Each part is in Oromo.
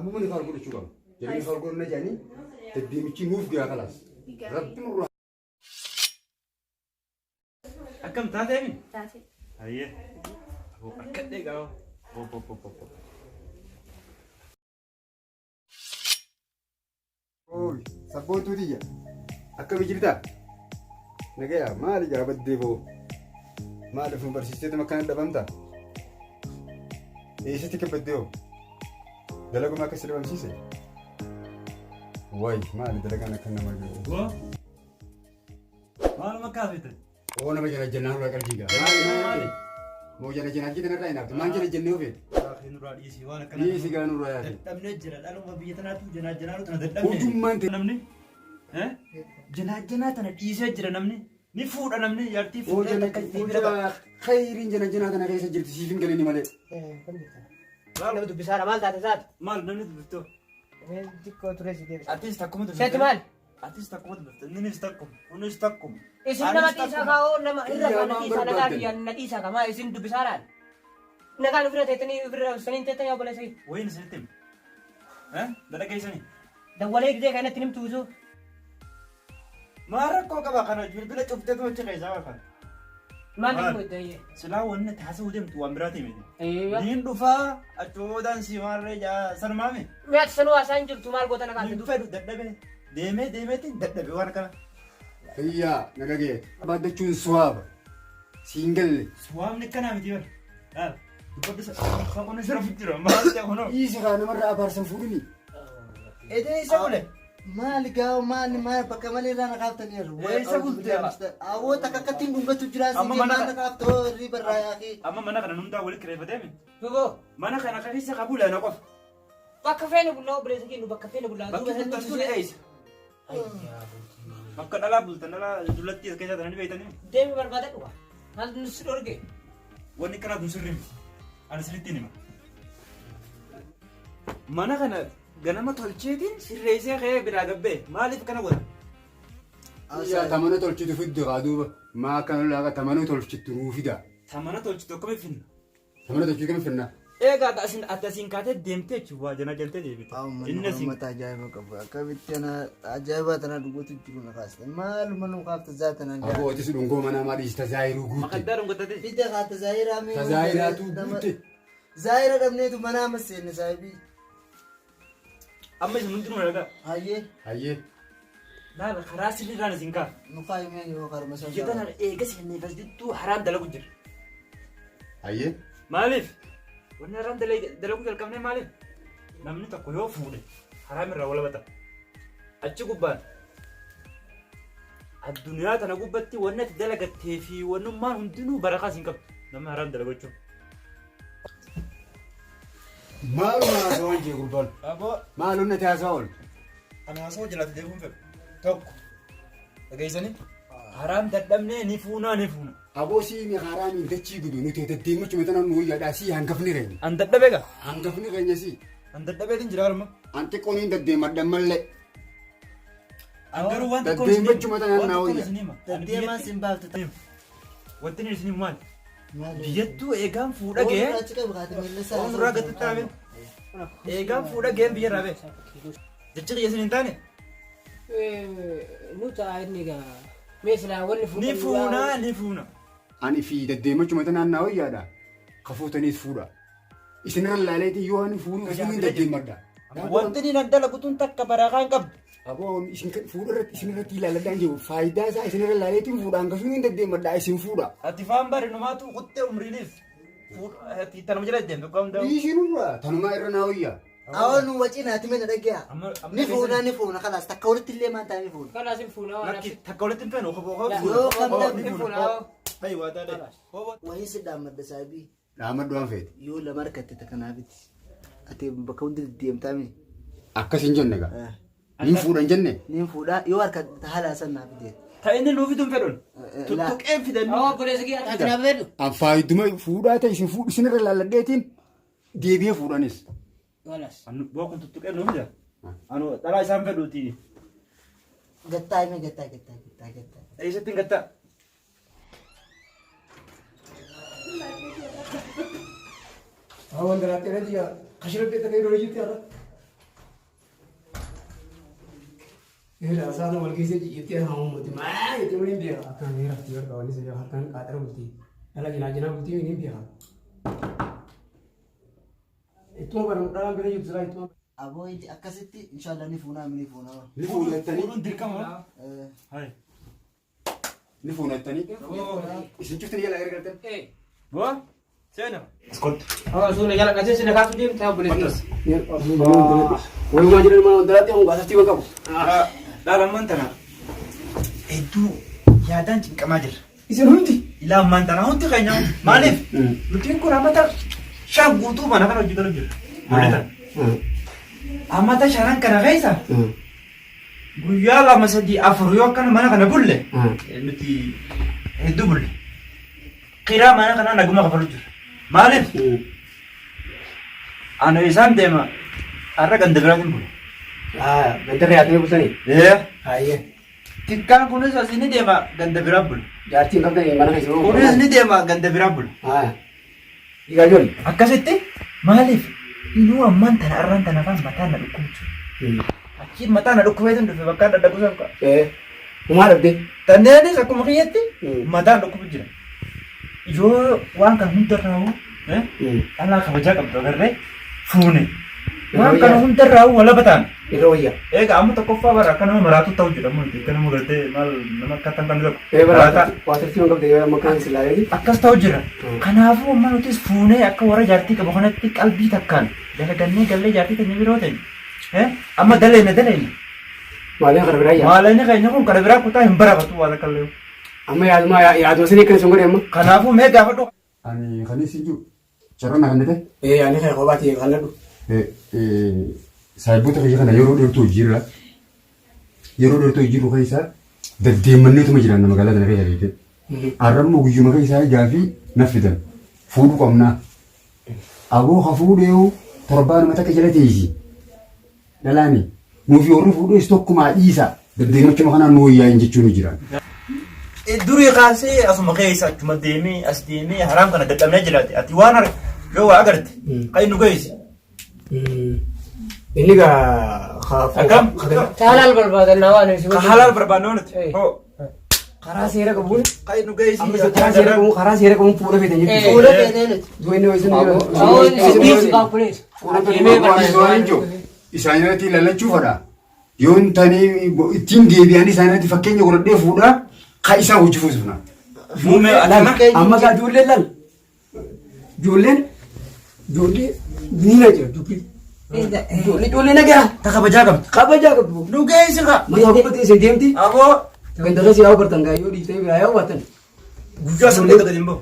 Ammuma ni kaal godhachuu qabna. Jarri kaal godhanna jedhanii deddeemichi nuuf gahaa kalaas. Rabbi nurraa. Akkam taatee mi? Taate. Hayyee. Aboo akkadhee gaafa. Bo bo bo bo bo. Ooy, sabboontuu tiyya. Akkami jirta? Nagaya, maali gaa baddee boo? Maali ofuma barsiisteetuma akkana dhabamta? Eessatti akka baddee hoo? Dalaguma akka si dhabamsiise? Wayi, maali dalagaan akka nama jiru? Boo. Maaluma kaafete? Oo nama jala jennaan irraa qalbii gaa. Maali maali? Moo jala jennaan jedhan irraa hin haftu. Maal jala jennee ofeeti? Yaaqii nurraa dhiisii waan akkanaa. Dhiisi gaa nurraa yaate. Dadhabnee jira dhaluma biyya tanaatu janaa janaa tana dadhabne. Hojummaan ta'e. Namni janaa janaa tana dhiisee jira namni. Ni fuudha namni jaartii Oo fuudhee jala takka itti bira qaba. khayriin jala janaa tana keessa jirti siif hin galini malee. Nama dubbisaadha maal taate saati? Maal namni dubbiftoo? Xiqqoo ture si deebisa. Atis takkuma dubbifte. Seeti maal? Atis takkuma dubbifte. Innis takkuma. Kunis takkuma. Isin nama Anis dhiisaa takkuma. kaa'oo nama irra Iyyaa kaa na maan dhiisaa nagaa barbaaddan? kiyya na dhiisaa kaa maa isin dubbisaadhaan? Nagaan ofirra teettanii ofirra saniin teettanii obboleessa kiyya. Wayiin isinitti hima. Dada keessanii. Dawwalee gidee kanatti nimtu usuu. Maal rakkoo qaba kana bilbila cufteetu achi keessaa baafata. Maal Maal? namni hojjete? Silaa wanni taasisuu deemtu waan biraati miti. Eeyya. Niin dhufaa achoodaan si maalree jaa sanumaami. Mi'aati sanuu haasaan jirtu maal goota nagaan Hin fiduu? fedhu dadhabe deemee deemeetiin dadhabe waan akkana. Hiyyaa na dhagaye. Baaddachuun suwaaba. Siin galle. Suwaamni akkanaa miti bara. Laal dubbadhu saqoon isa rafu jira maal ta'e kunoo. Dhiisi kaa namarraa abaarsan fuudhini. Edee isa bule. Maali gaa maali maali bakka malee irraa na kaaftaniiru. Eessa bultee ba? Awwoo takka akkattiin dhungatu jira si Amma mana maal na kaaftoo hirriba irraa yaaqii. Amma mana kana hundaa walitti kireeffatee mi? Duboo Mana kana keessa ka bule ana qofa. bakka feene bullaa obboleessa keenya bakka feene bullaa. Bakki bultan sun eessa? Bakka dhalaa bultan dhalaa dullatti as keessa tananii beektanii. Deemi barbaada dhuga. Maal nu si dhorge? Wanni kanaa kun sirrii miti. Ani sirriitti hima. Mana kana ganama tolcheetiin sirreessee ka'ee biraa gabbee maaliif kana godha? Iyyaa tamana tolchitu fiddu kaa duuba. Maa akkana laaqa tamana tolchitu nuu fida. Ta mana tolchitu akkamitti finna? Tamana tolchitu kam finna? Eegaa ati asin ati asiin kaatee deemtee jechuun waa jana jaltee deebite. Uummanni Inni kun asiin uummata ajaa'iba qabu. Akkamitti ana ajaa'iba tana dhugatu jiru na kaasta. Maaluma nu kaafta zaa tana gaa. Aboo atis dhungoo manaa maa dhiisi tazaayiruu guutte. makaddaa dhungatate. Fida kaata zaayiraa mee. Tazaayiraatu guutte. Zaayira dhabneetu mana amma seenne saahibii. Amma isin hundinuu na dhagaa. Hayyee Hayyee. Laala karaa sirriirraan isin ka'a. nu kaayimee yoo karma sana. Biyya tana eega seennee fasjittuu haraam dalagu jira. Hayyee. Maaliif? Wanni haraam dalaguu jalqabnee maaliif? Namni tokko yoo fuudhe haraam irraa walabata. Achi gubbaan addunyaa tana gubbatti wanni ati dalagattee fi wannummaan hundinuu barakaas hin qabdu. Namni haraam dalagachuun. Maaluma haasawaan jee gurbaan. Aboo Maalumni ati haasawaa oolu? Ani haasawaa jalaatti deebi'uun fedhu. Tokko. Dhageessanii? Haraam dadhabnee ni fuunaa ni fuuna. Aboo sii mi haraamiin dachii gudu nuti deddeemachuma tana nu wayyaadhaa sii hangafni keenya. An dadhabee gaa. Hangafni keenya sii. An dadhabeetiin jira harma. An xiqqoon hin deddeemadhan mallee. An garuu waan xiqqoon Deddeemachuma tana waan naa xiqqoon wayya. isin hima. Ani Deddeemaan biyyatti- sin baafte. Wanti inni isin himu maali? Maali? Biyyattuu eegaan fuudha ga'ee Oon achi qabu kaate miilla isaa. Oon irraa gadi taa'ame. Eegaan fuudha ga'een biyya irraa ba'e. Jechi kiyya isin hin taane Nu ta'a inni gaa. Mee silaa wanni ni fuunaa ni fuuna. Ani fi deddeemachuma tanaan naa wayyaadha. Kafuutaniis fuudha. Isinirra laaleetii yoo ani fuudhu isin hin deddeemadha. Wanti inni nan dalagu tun takka barakaa hin qabdu. Aboo isin fuudha irratti isin irratti ilaaladhaan jiru faayidaa isaa isinirra laaleetiin fuudha hangasuun hin deddeemadha isin fuudha. Ati faan bari numaatu kuttee umriinis. Ati tanuma jala deemte dhugaa hundaa. Isinirra tanumaa irra naa wayyaa. Awwa nu wacii naati mena dhagaya. Amma- amma Ni fuuna ni fuuna kalaas takka walitti illee maan taane ni fuuna. Kalaas hin fuunaa waan Lakki takka walitti hin feenu obbo obbo. Yoo kan dhabne hin fuunaa. Dhayi waa taate. Wayii si dhaammadda saahibii. Dhaamadhu waan feete. Yoo lama harkatte ta kanaafiti. Ati bakka hundi deddeemtaa mi? Akkas hin jenne gaa. Niin fuudha hin jenne. Niin fuudha yoo harkatte haala san naaf fidee. Ta inni nuuf fiduu hin fedhun. Tuttuqeen fidanni. Awwa obboleessa kiyya ati na fedhu. An faayiduma fuudhaa ta'e isin fuudhu isinirra laalladheetiin deebi'ee fuudhanis. Kalaas. Anu boo kun tuttuqeen nuuf fida. Anu dhalaa isaan fedhuuti. Gattaa hime gattaa gattaa gattaa gattaa. Eessatti hin gattaa? Awan dalaatee jira. Kashiratti ta'ee dole jirti har'a. Rasaasa wal keessa ciccirtee haa uummati. Maa jettee waliin beeka. Akkaan ni rafti barbaada wanni sun halkan qaaxara bultii. Dhala jinaa jinaa bultii ni beeka. Ittuma bara dhalaan bira jirtu silaa ittuma. Aboo akkasitti inshallah ni fuunaa ni fuunaa. Ni fuudhattanii. Fuudhuun dirqama. Eh, Ni fuudhattanii. Isin cuftanii jala gargaltan. Boo seena. Askottu. Suuna jala qasee sina kaasuu deemta obboleessi. Walumaa jiran mana dalaatti hanga asatti waan qabu. Dhaala tana hedduu yaadaan cinqamaa jirra. Isin hundi. Ilaa ammaan tana hundi keenya maaliif nutiin kun amata shan guutuu mana kana hojjetan jira. Hojjetan. Amata shanan kana keessa guyyaa lama sadii afur yoo akkana mana kana bulle nuti hedduu bulle. Kiraa mana kanaa naguma kafalu jira. Maaliif? Ani isaan deema har'a ganda biraatiin bula. Gandarra yaatanii bultanii. Ee. Hayyee. Xiqqaan kunis asii ni deema ganda biraa bula. Jaartiin qabdanii mana keessa. Kunis ni deema ganda biraa bula. Dhiigaa ijoollee. Akkasitti maaliif inuu ammaan tana arraan tana faan mataan na dhukkubchu. Achiin mataan na dhukkubeetu dhufe bakka dadhabu san qa'a. Humaa dhabdee. Tanneenis akkuma kiyyatti mataan dhukkubu jira. Yoo waan kana hundarraa'u dhalaa kabajaa qabdu agarree fuune. Waan kana hundarraa'u walaba ta'an. Irra wayyaa. Egaa amma tokkoffaa bara akka nama maraatu ta'u jedhamu miti akka nama gartee maal nama akka tan kan tokko. Ee bara waa tartii waan qabdee yoo amma kaan silaa Akkas ta'u jira. Kanaafuu amma nutis fuunee akka warra jaartii qabu kanatti qalbii takkaan dalagannee gallee jaartii keenya biroo ta'e. Amma daleena daleena. Maaleen kana biraa yaa. Maaleen keenya kun kana biraa kutaa hin barakatu waan akka illee. Amma yaaduma yaaduma sanii akkana sun godhe amma. Kanaafuu mee gaafadhu. Ani kan isin jiru carraa na kennite. Ee ani kana kophaa ta'e kan ladhu. Saayiboota kiyya kana yeroo dheertuu hojiirra yeroo dheertuu hojiirru keessa deddeemanneetuma jiran magaalaa kana keessa beekte. Har'ammoo guyyuma keessaa gaafii na fidan fuudhuu qabnaa. Aboo ha fuudheewu torbaanuma takka jala teessi. Dhalaani nuufi warri fuudhees tokkumaa dhiisa deddeemachuma kanaan nu wayyaa'in jechuun ni jira. Durii kaasee asuma keessa achuma deemee as deemee haraam kana dadhabnee jiraate ati waan har yoo waa agarte kan nu geessi. Inni gaa. Akkam? Halaal barbaadannaa waan isin Ka halaal barbaadnu nuti. Hoo Karaa seera qabuun. kan nu geessi. Amma isa karaa seera qabuun karaa seera qabuun fuudha feetan jechuudha. Fuula feenee nuti. Du'a inni isin Isin dhiyeessu qaabuleessu. Isaan irratti lallachuu fadha. Yoo hin taane ittiin deebi'anii isaan irratti fakkeenya godhadhee fuudhaa kan isaan hojii fuusifna. Muumee alama. Amma gaa ijoolleen lal. Ijoolleen ijoollee diina jira dubbi. Ijoollee ijoollee nagaa. Ta kabajaa qabdu. Kabajaa qabdu. Nu geessi ka. Mataa gubbatee isin deemti. Aboo Ganda keessa yaa'u bartan gaa yoo dhiiftee biraa yaa'u baatan. guyyaa sanboota gadi hin bahu.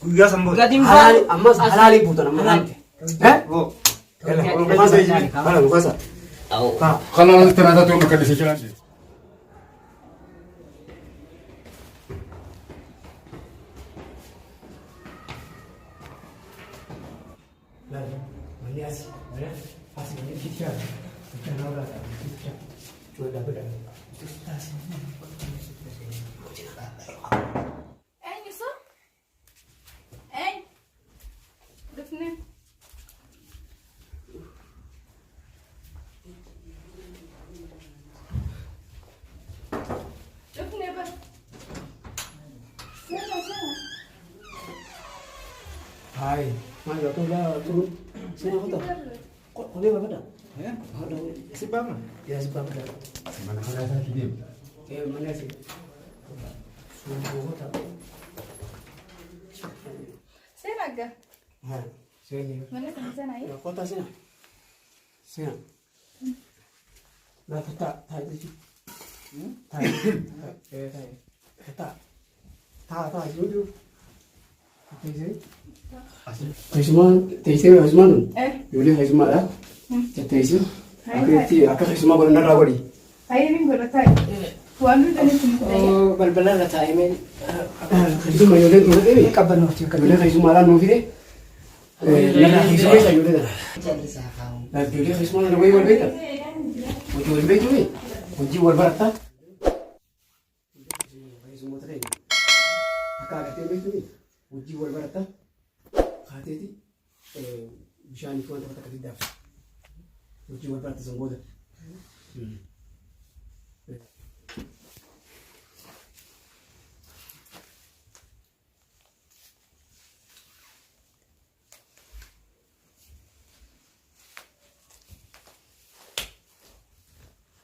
Guyyaa sanboota. Gadi hin Halaali baanu. ammas halaali buutan amma halaali. Hoo. Hala mukasa. Kanaan tanaataa tuun akka dhise jiraan. Manni asi mana asi manni kicha. Kicha na wala kicha. Joda bada. Eenyu sun? Eenyu? Dhufne. Dhufne bar. Seena seena. Hai, maal gaa tuula turu. Sina kota. Kophee baafadha. Si baafna. Yaa si baafadha. Mana karaa isaatii deemu. Ee manni asi. Suura kota. Seena agga. Haa, seeni. Manni kun seenaa Yaa kota sina. Sina. Lafa taa taa jechuudha. Taa. Ee taa. Taa. Taa taa jiru. Teessee. Teessumaan teessee teessumaan nun. Eh. Ijoollee teessumaadha. Teessee. Akka akka teessumaa godhan narraa godhi. Ayyee godha taa'e. Waan duudaniif hin ta'e. Balbala irra taa'ee Teessuma ijoollee nuu fide. qabbannooti akka Ijoollee teessumaadhaan nuu fide. Narraa teessuma isa ijoollee tana. Callisaa kaa'u. Ijoollee teessumaa sana wayii wal beektan. Hojii wal beektuu hojii wal barattaa. Teessumoota keenya. Akka agartee beektuu hojii wal barattaa. Kaateeti bishaan fi wanta takka diddaaf. Hojii wal baratta san booda.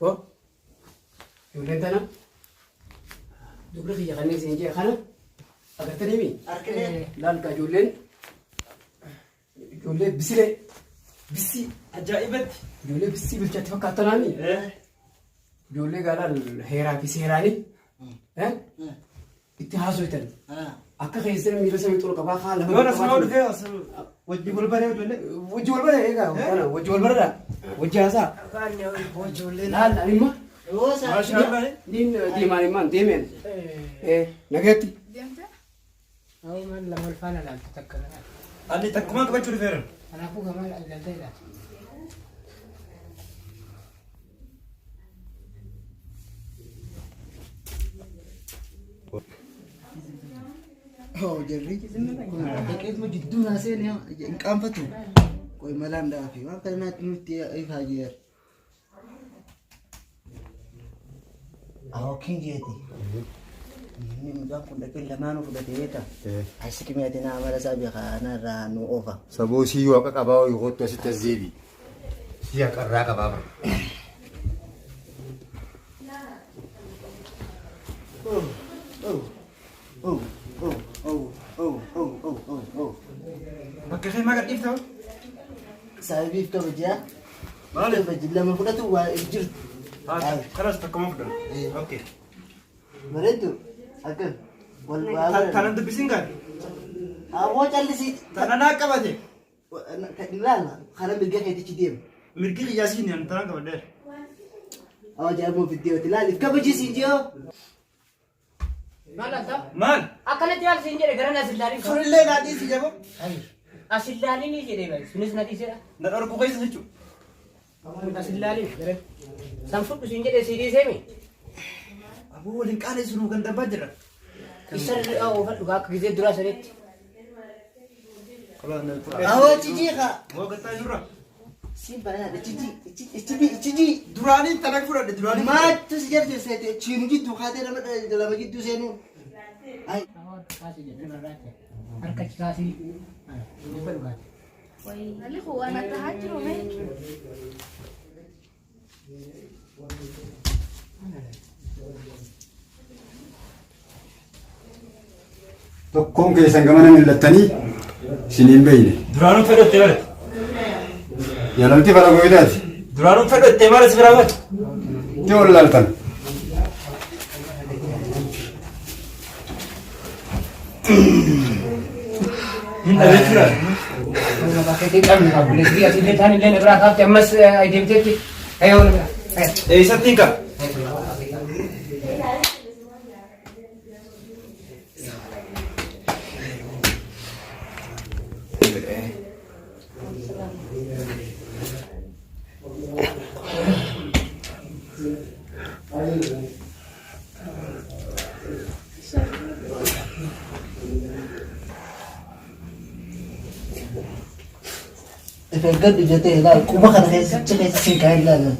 Hoo ijoolleen tana dubri kiyya kanneen isin jee kana agartanii mi? Arginee. Laal gaa ijoolleen ijoollee bisilee bisii Ajaa'ibatti. ijoollee bisii bilchaatti fakkaatanaami. Ijoollee gaa laal heeraa fi seeraanii itti haasoytan. Akka keessan miila samii xuru qabaa haa lama. Yoon asuma dhufee as wajji wal baree ijoollee. Wajji wal baree egaa kana wajji wal bareedha. Wajji haasaa. Ijoollee. Laal ani imma. Maashaallah. Niin deemaan immaan deemeen. Nagaatti. Deemte? Awwa maal lama wal faana ilaaltu takka kana. Ani takkumaan qabachuu dhufeera. Kanaafuu gamaa ilaaltee ilaaltu. Oh, jarri. Dhaqeetuma jidduu naa seene hin qaanfatu. Qoy malaan dhaafi. Waan kana naatti nutti ifaa jeer. Awookiin jeeti. Inni mucaan kun dhaqee lamaanuu fudhatee beekta. Asi qimiyaati naa amala isaa beekaa narraa nu oofa. Saboo sii waaqa qabaa ho'i kottu asitti as deebi. Sii haqarraa qabaa bara. Oh, oh, oh, oh, oh, oh, oh, oh, oh, oh. Bakka kee maa gadhiifta? Saahibiif kabajaa. Maaliif? Kabaji lama fudhatu waa hin jirtu. Kanas takkuma fudhan. Okay. Bareeddu akkam wal waa Tanan dubbisiin gaadhi. Awwoo callisii. Tana naa qabate. Ilaala karaa mirga keetichi deema. Mirgi qiyyaasiin ani tanan qabadheera. Awwa jaaboo fiddeewati ilaaliif kabajisiin jiyoo. Maal laata? Maal? Akkanatti maal siin jedhe gara as ilaalin. Sunillee naa dhiisi jaboo. As ilaalin jedhe bari sunis na dhiisedha. Na dhorku keessa jechuudha. As ilaalin gara. San fudhu siin jedhe sii dhiisee mi? Aboo waliin qaanessu nu kan darbaa jira. Isa irra oofadhu akka gizee duraa sanitti. Awwa cijii kaa. Moo gattaa jirra. Siin bareeda cijii cijii cijii. Duraanii tana fudhadhe duraanii. Maattu si jarjir seete chiinu jidduu kaatee nama lama jidduu seenuu. Ay. Kaasii jedhe barraate. Harka kaasii. Uffadhu gaati. Maaliif waan akka haa jiru mee? Tokkoon keessan gamana mil'attanii isin hin beeyne. Duraanuu fedhu itti bare. Yalamti fara gooyitaati. Duraanuu fedhu itti mara si biraa bare. Itti ol laaltan. Hin dhabee jechuudha. Bakka itti qabnu qabu. Lesbii asillee taan illee na biraa kaafte ammas deemteetti. Ayoo na biraa. Eessatti hin qaba? If eeggadhu jettee ilaali quba kana keessa keessa siin kaa'ee ilaali.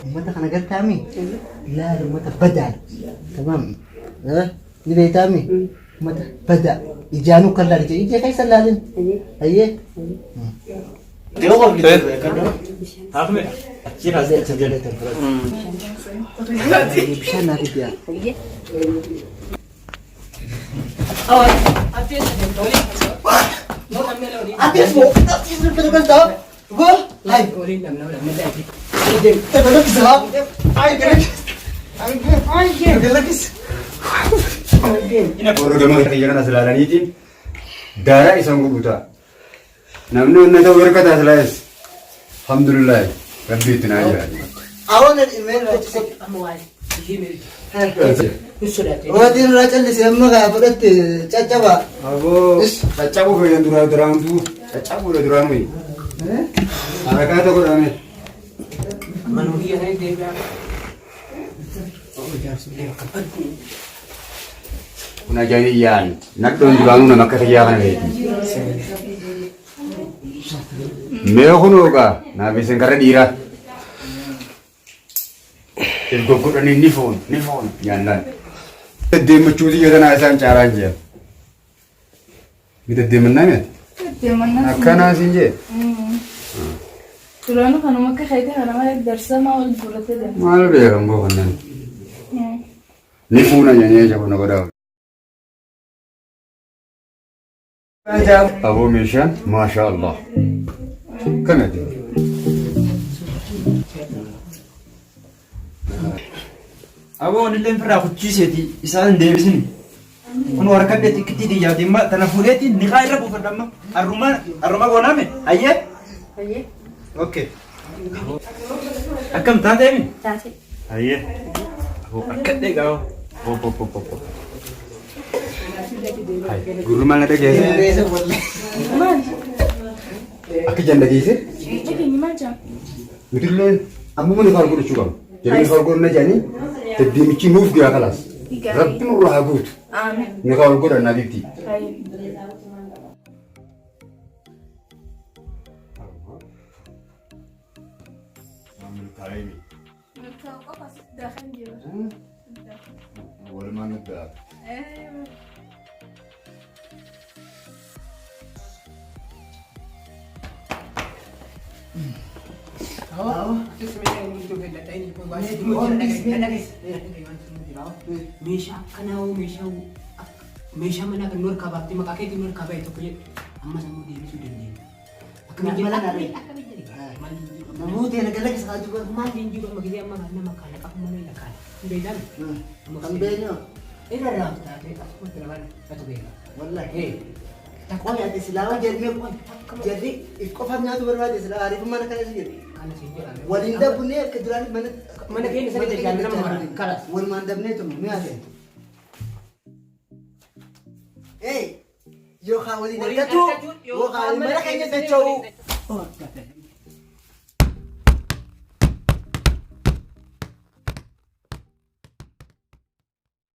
Uummata kana gartaami ilaali uummata badaa. Tamaam. Ni beektaami uummata badaa. Ijaanuu kan laali jedhe ija keessa ilaalin. Ayyee. Haafme. Achi raasee achi jala. Bishaan naa fidee. Ati asmoo ati asmoo kana kan ta'u. Go. Hai. Waliin dhabna waliin dhabna. Galakkisa. Ay galakkisa. Ay galakkisa. Warra gama kiyya kanas ilaalaniitiin daaraa isaan godhu ta'a. Namni onna ta'u harka taasilaayis. Alhamdulillah rabbi itti naa jiraate. Awwan imeen Amma waa'ee ishee mirgi. Hin sodaatee. Waatiin irraa callise amma kaa fudhatte caccaba. Aboo caccabuu fayyan duraa duraantuu caccabuudha duraan wayi. Harakaata godhame. Manuma kiyya sanitti deebi'aa. Jaarsollee bakka baddu. Kun ajaa'iyyaan nadhoon duraanuu nama akka kiyyaa kana beekti. Mee kunoo gaa naaf isin karra dhiiraa. If goggodhanii ni foon ni foon nyaannaan. Deddeemmachuu xiyya tanaa isaan caalaan jeen. Ni deddeemmannaa miti. Deddeemmannaa. Akkanaa siin jee. Duraanuu kanuma akka keetii kana malee darsamaa ol guurratee deema. Maal beekan boo kanneen. Ni fuuna jedhanii jabu na godhaa. Aboo meeshaan maashaa Allah. Kana jedhu. Aboo anillee firraa kuchiiseeti isaan hin deebisini. Kun harkadhe xiqqittii xiyyaati amma tana fuudheeti niqaa irra buufadha amma. Arruma arruma goonaame ayyee. Ayyee. Okay. Akkam taateemi? Taatee. Ayyee. Aboo harkadhe gaa. Bo bo bo bo bo. Gurri maal na dhageesse? Maal? Akka ijaan dhageesse? Dhageenyi maal jaa? Nuti illee ammuma ni faal godhachuu qabna. Jedhanii faal godhanna jedhanii deddeemichi nuuf gahaa kalaas. Rabbi nurraa haa guutu. Aamen. Ni faal godhanna bibti. Ayyee. Milkaa'u qofa asitti daakan jiru. Walumaan nutti daaka. Meeshaa akkanaa hoo meeshaa meeshaa manaa kan nu harkaa baaftee maqaa keetiin nu harkaa bahe tokko jedhe ammas ammoo deebisuu dandeenya. Akkamiin jedhe akkamiin akkamiin jedhe maal hin jiru amma Namoota yana gala keessa kaatu bara. maal hin jiru amma gisee amma kan nama kana qabu malee na kaana hin beektan amma Kan beeknu. irra raaf taatee asumatti nama natu beeka. Wallahi. Ee Qoy ati silaa jarri jarri if qofaaf nyaatu barbaade silaa ariifummaan akkana si jedhe. kana siin jedhame. Waliin dabnee akka duraan mana Mana keenya sanii dachaalle nama mara. Kalas. Walumaan dabnee tuma mi'a ta'e. Ee yookaan waliin Waliin argatu argachuu yookaan mana keenya dacha'uu. Oh, taatee.